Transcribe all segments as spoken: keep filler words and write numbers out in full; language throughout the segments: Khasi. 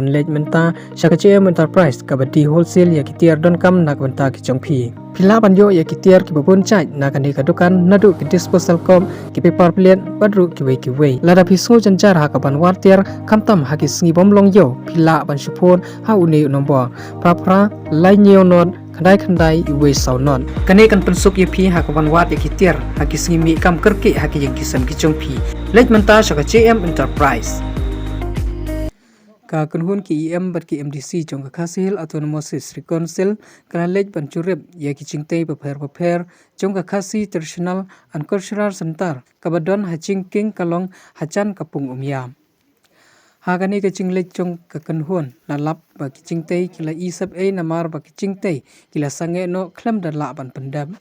Leit mynta sha ka J M Enterprise kaba die wholesale ïa ki tiar donkam na ka bynta ki jong phi. Phi lah ban ïoh ïa ki tiar kiba bun jait na kane ka dukan, naduh ki disposal cup, ki paper plate bad ruh kiwei kiwei. Lada phi sngew jynjar ha kaban wad tiar, khamtam ha ki sngi bym long ïew, phi lah ban shu phone ha une u nombor: phra phra lai hynñiew nod khyndai khyndai wei saw nod. Kane kan pynsuk ïa phi ha kaban wad ïa ki tiar ha ki sngi mih kam kyrkieh ha ki ïing ki sem ki jong phi. Leit mynta sha ka J M Enterprise. Ka kynhun ki E M bad ki M D C jong ka Khasi Hills Autonomous District Council ka la leit ban jurip ïa ki jingtei bapher bapher jong ka Khasi Traditional and Cultural Centre kaba don ha Jingkieng Kalong hajan ka Pung Umïam. Ha kane ka jingleit jong ka kynhun la lap ba ki jingtei ki la isep ei namar ba ki jingtei ki la sangeh noh khlem da lah ban pyndep.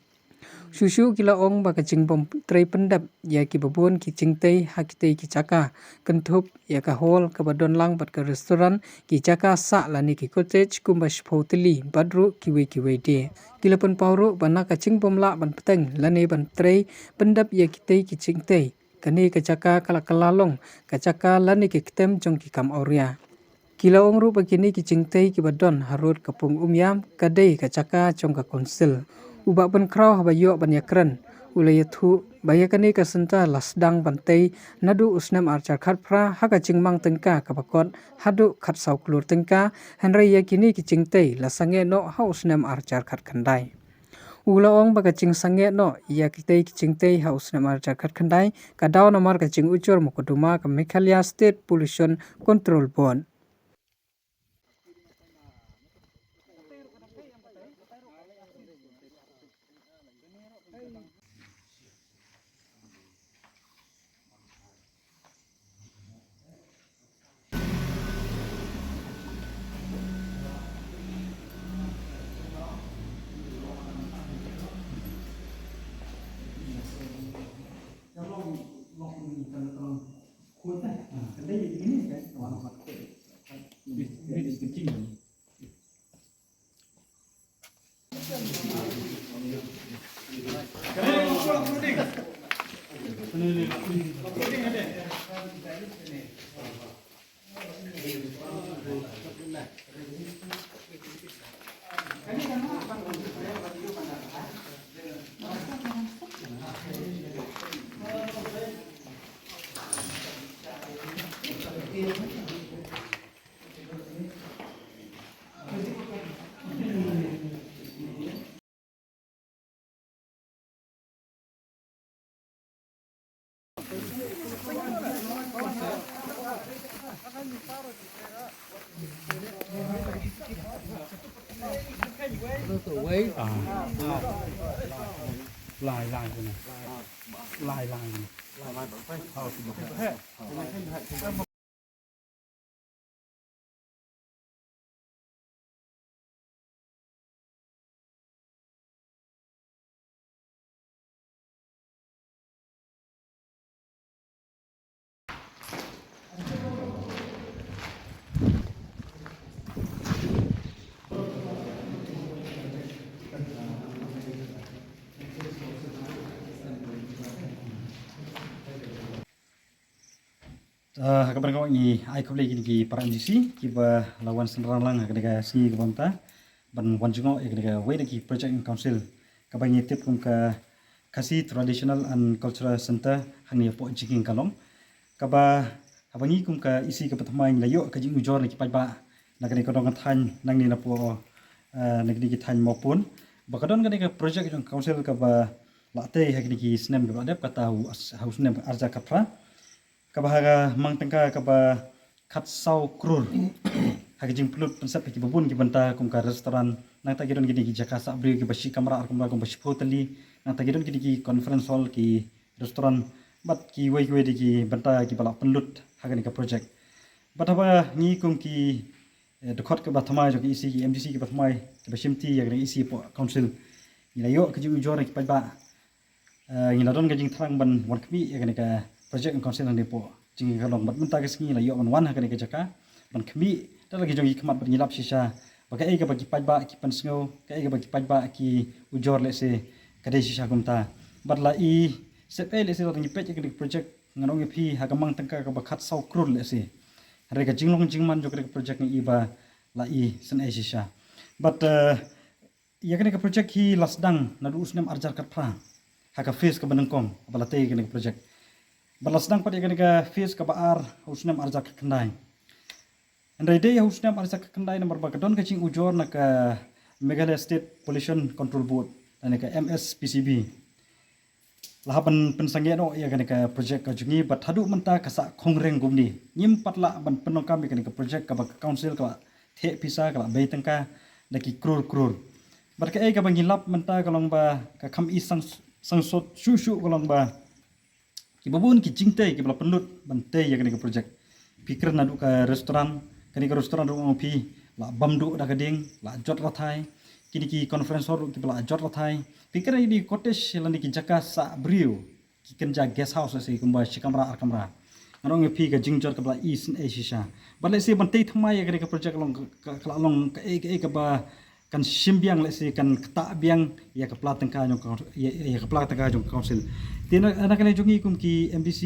Shuh shuh ki la ong ba ka jingbym trei pyndep ïa kiba bun ki jingtei ha kitei ki jaka, kynthup ïa ka hall kaba don lang bad ka restaurant, ki jaka sah lane ki cottage kumba shiphew tylli bad ruh kiwei kiwei de. Ki la pynpaw ruh ba na ka jingbym lah ban bteng lane ban trei pyndep ïa kitei ki jingtei, kane ka jaka ka la kylla long ka jaka lane ka ktem jong ki kam awria. Ki la ong ruh ba kine ki jingtei kiba don harud ka Pung Umïam ka dei ka jaka jong ka Council. U Bah Pynkhraw haba ïoh ban ïakren u la ïathuh ba ïa kane ka centre la sdang ban tei naduh u snem ar hajar khatphra ha ka jingmang tyngka kaba kot haduh khatsaw klur tyngka, hynrei ïa kine ki jingtei la sangeh noh ha u snem ar hajar khatkhyndai. U la ong ba ka jingsangeh noh ïa kitei ki jingtei ha u snem ar hajar khatkhyndai ka daw namar ka jingujor mukotduma ka Meghalaya State Pollution Control Board. Ah, ha kaba nyngkong ngi ai khublei ïa kine ki para M D C kiba la wan synran lang ha kane ka sngi kaba mynta ban wan jngoh ïa kane kawei na ki project jong council kaba ngi tip kum ka Khasi Traditional and Cultural Centre hangne hapoh Jingkieng Kalong. Kaba haba ngi kum ka E C kaba thymmai ngi la ïoh ka jingujor na ki paidbah na kane ka dong ka thaiñ nangne napoh, eh, na kine ki thaiñ Mawpun ba ka don kane ka project jong council kaba la tei ha kine ki snem kiba la dep, kata ha u as-, ha u snem ar hajar khatphra. Kaba ha ka mang tyngka kaba khatsaw klur ha ka jingpynlut pynsep ha kiba bun ki bynta kum ka restaurant, nangta ki don kine ki jaka sah briew kiba shi kamra ar kamra kumba shiphew tylli, nangta ki don kine ki conference hall, ki restaurant bad kiwei kiwei de ki bynta kiba la pynlut ha kane ka project. Bad haba ngi kum ki, eh, dkhot kiba thymmai jong ka E C, ki M D C kiba thymmai kiba shimti ïa kane ka E C hapoh council, ngi la ïoh ka jingujor na ki paidbah. Eh, ngi la don ka jingthrang ban wan khmih ïa kane ka project jong council hangne hapoh Jingkieng Kalong, bad mynta ka sngi ngi la ïoh ban wan ha kane ka jaka ban khmih da la ki jong ki khmat bad ngi lap shisha ba kaei kaba ki paidbah ki pynsngew, kaei kaba ki paidbah ki ujor lehse ka dei shisha kumta. Bad la i sep ei lehse lada ngi peit ïa kane ka project, ngan ong ïa phi, ha ka mang tyngka kaba khatsaw klur lehse Hynrei ka jinglong jingman jong kane ka project ngi i ba la i sngewsih shisha. But uh, ïa kane ka project hi la sdang naduh u snem arhajar khatphra ha ka phase kaba nyngkong ba la tei kane ka project. Ba la sdang pat ïa kane ka phase kaba ar ha u snem arhajar khatkhyndai. Hynrei dei ha u snem arhajar khatkhyndai namar ba ka don ka jingujor na ka Meghalaya State Pollution Control Board lane ka M S P C B. La hap ban pynsangeh noh ïa kane ka project ka jong ngi bad haduh mynta ka sah khongreng kumne. Ngim pat lah ban pyndonkam ïa kane ka project kaba ka council ka la theh pisa, ka la bei tyngka da ki krur krur. Bad kaei kaba ngi lap mynta ka long ba ka kham i sang, sangsot shuh shuh ka long ba kiba bun ki jingtei kiba la pynlut ban tei ïa kane ka project. Phi kren naduh ka restaurant, kane ka restaurant ruh ong phi la bam duh da ka ding, la jot rathai. Kine ki conference hall ruh kiba la jot rathai. Phi kren ïa ki cottage lane ki jaka sah briew, ki kynja guest house lehse kumba shi kamra ar kamra. Ngan ong ïa phi ka jingjot kaba la i sngewsih shisha. Bad lehse ban tei thymmai ïa kane ka project ka long ka, ka, ka la long kaei kaei kaba kan shim biang lehse kan ktah biang ïa ka pla tyngka jong ka, ïa, ïa ka pla tyngka jong ka council. Te na, na ka liang jong ngi kum ki M D C,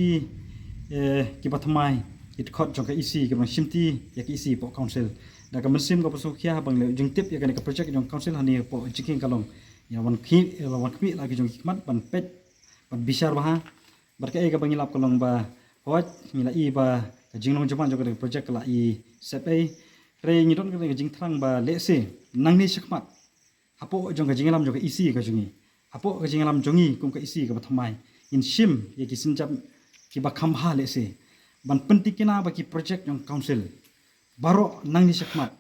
eh, kiba thymmai, ki dkhot jong ka E C, kiba shimti ïa ka E C hapoh council. Da ka mynsiem kaba sngewkhia ba ngi la ïoh jingtip ïa kane ka project jong ka council hangne hapoh jingkieng ka long. Ïa wan khmih, ïa wan khmih la ki jong ki khmat ban peit, ban bishar bha. Bad kaei kaba ngi lap ka long ba hooid ngi la i ba ka jinglong jingman jong ka project ka la i sep ei. Hynrei ngi don ka jingthrang ba lehse nangne shakhmat hapoh jong ka jingïalam jong ka E C ka jong ngi, hapoh ka jingïalam jong ngi kum ka E C kaba thymmai, ngin shim ïa ki sienjam kiba kham bha lehse ban pyntikna ba ki project jong ka council baroh nangne shakhmat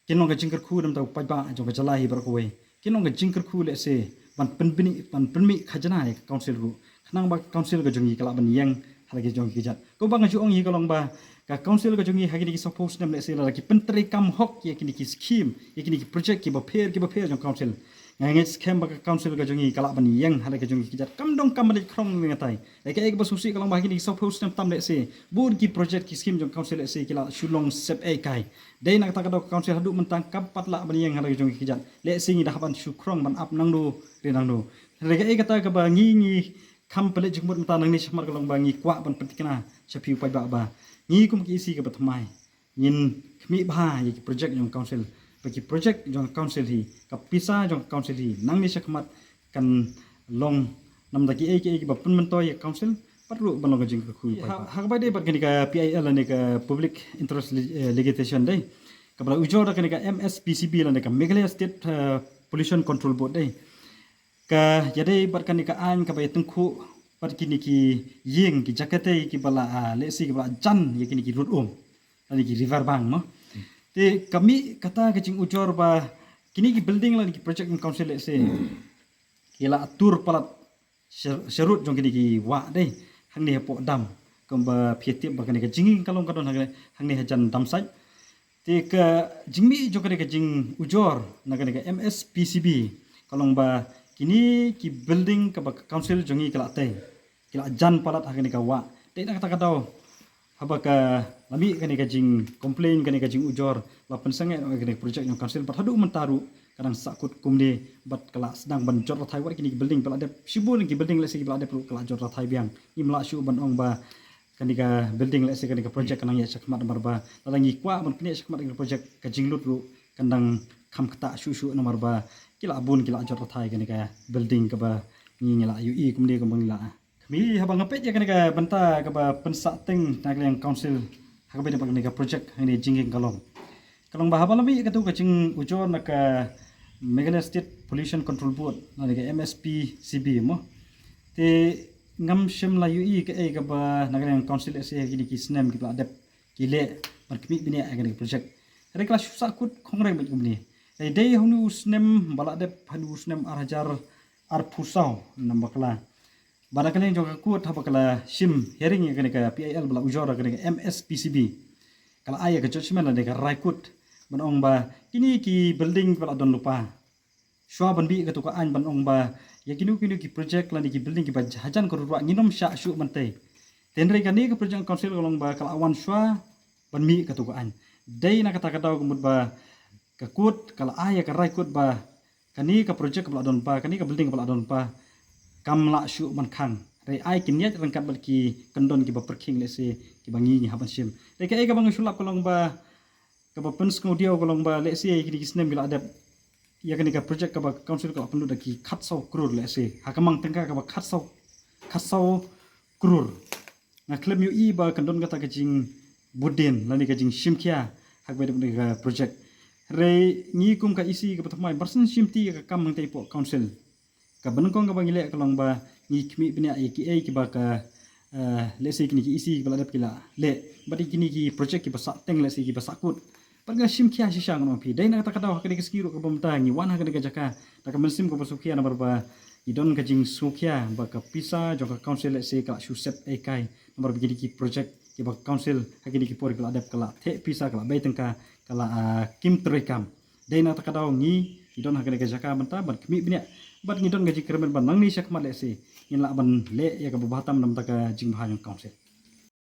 kin long ka jingkyrkhu na ka bynta u paidbah jong ka jylla hi baroh kawei. Kin long ka jingkyrkhu lehse ban pynbni, ban pynmih khajna ïa ka council ruh. Khnang ba ka council ka jong ngi ka lah ban ïeng ha la ki jong ki kjat. Kumba nga ju ong hi ka long ba ka council ka jong ngi ha kine ki sawphew snem lehse lada ki pyntreikam hok ïa kine ki scheme, ïa kine ki project kiba pher kiba pher jong ka council, nga ngeit skhem ba ka council ka jong ngi ka lah ban ïeng ha la ki jong ki kjat. Kam donkam ban leit khrong ne ngatai. Ïa kaei kaba sngewsih ka long ba ha kine ki sawphew snem tam lehse bun ki project ki scheme jong ka council lehse ki la shu long sep ei kai. Dei na kata ka daw ka council haduh mynta kam pat lah ban ïeng ha la ki jong ki kjat. Lehse ngi da hap ban shu khrong ban ap nangno re nangno. Hynrei kaei kata kaba ngi, ngi kham pynleit jingmut mynta nangne shakhmat ka long ba ngi kwah ban pyntikna sha phi u paidbah ba ngi kum ki E C kaba thymmai ngin khmih bha ïa ki project jong ka council. Ba ki project jong ka council hi, ka pisa jong ka council hi nangne shakhmat kan long namar da kiei kiei kiba pynmyntoi ïa ka council bad ruh ban long ka jingkyrkhu ïa u paidbah. Ha, ha kaba ïadei bad kane ka P I L lane ka Public Interest Li-, eh, Litigation dei, kaba la ujor da kane ka M S P C B lane ka Meghalaya State, eh, Pollution Control Board dei, ka ïadei bad kane ka aiñ kaba ïatyngkhuh bad kine ki ïing ki jaka tei kiba la, ah, lehse kiba la jan ïa kine ki rud um lane ki river bank mo. Te ka mih kata ka jingujor ba kine ki building lane ki project jong ka council lehse ki la tur palat sha, sha rud jong kine ki wah dei hangne hapoh dam. Kumba phi tip ba kane ka jingïing ka long ka don hangne, hangne hajan dam site. Te ka jingmih jong kane ka jingujor na kane ka M S P C B ka long ba kine ki building kaba ka council jong ngi ka la tei ki la jan palat ha kane ka wah. Te na kata ka daw haba ka la mih kane ka jingcomplain, kane ka jingujor, la pynsangeh noh kane ka project jong ka council bad haduh mynta ruh ka dang sahkut kumne bad ka la sdang ban jot rathai wat kine ki building ba la dep, shibun ki building lehse kiba la dep ruh ka la jot rathai biang. Ngim lah shuh ban ong ba kane ka building lehse kane ka project ka nang ïaid shakhmat namar ba lada ngi kwah ban pynïaid shakhmat kane ka project ka jinglut ruh kan dang kham ktah shuh shuh namar ba ki la bun ki la jot rathai kane ka building kaba ngi, ngi la ïohi kumne kumba ngi la khmih. Haba nga peit ïa kane ka bynta kaba pynsah teng na ka liang council ha kaba ïadei bad kane ka project hangne jingïing ka long, ka long ba haba la mih ïa katu ka jingujor na ka Meghalaya State Pollution Control Board lane ka M S P C B mo. Te ngam shym la ïohi kaei kaba na ka liang council lehse ha kine ki snem kiba la dep ki leh ban khmih bniah ïa kane ka project. Hynrei ka la shu sahkut khongreng beit kumne. Hynrei dei ha une u snem ba la dep, ha une u snem arhajar arphew saw namar ba ka la, ba na ka liang jong ka court haba ka la shim hearing ïa kane ka P I L ba la ujor ïa kane ka M S P C B, ka la ai ïa ka judgment lane ka rai kut ban ong ba kine ki building ba la don lypa, shuwa ban mih katu ka aiñ ban ong ba ïa kino kino ki project lane ki building kiba hajan ka rud wah ngin ym shah shuh ban tei. Te hynrei kane ka project council ka long ba ka la wan shuwa ban mih katu ka aiñ. Dei na kata ka daw ka mut ba ka court ka la ai ïa ka rai kut ba kane ka project kaba la don lypa, kane ka building kaba la don lypa kam lah shuh ban khang. Hynrei ai ki niat ryngkat bad ki kyndon kiba pyrkhing lehse kiba ngi ngi hap ban shim. Te kaei kaba nga shu lap ka long ba kaba pynsngewdiaw ka long ba lehse ïa kine ki snem ki la dep ïa kane ka project kaba council ka la pynlut da ki khatsaw klur lehse ha ka mang tyngka kaba khatsaw khatsaw klur. Nga khlem ïohi ba kan don kata ka jingbudin lane ka jingshimkhia ha kaba dep ka project. Hynrei ngi kum ka E C kaba thymmai bar sien shim ti ïa ka kam hangta hapoh council. Kaba nyngkong kaba ngi leh ka long ba ngi khmih bniah ïa kiei kiba ka, eh, lehse kine ki E C kiba la dep ki la leh bad ïa kine ki project kiba sah teng lehse kiba sah kut. Bad nga shimkhia shisha ngan ong phi dei na kata ka daw ha kane ka sngi ruh kaba mynta ngi wan ha kane ka jaka da ka mynsiem kaba sngewkhia namar ba ngi don ka jingsngewkhia ba ka pisa jong ka council lehse ka la shu sep ei kai namar ba kine ki project kiba ka council ha kine ki por kiba la dep ka la theh pisa ka la bei tyngka ka la, ah, kim treikam. Dei na kata ka daw ngi ngi don ha kane ka jaka mynta ban khmih bniah bad ngi don ka jingkyrmen ba nangne shakhmat lehse ngin lah ban leh ïa kaba bha tam na bynta ka jingbha jong ka council.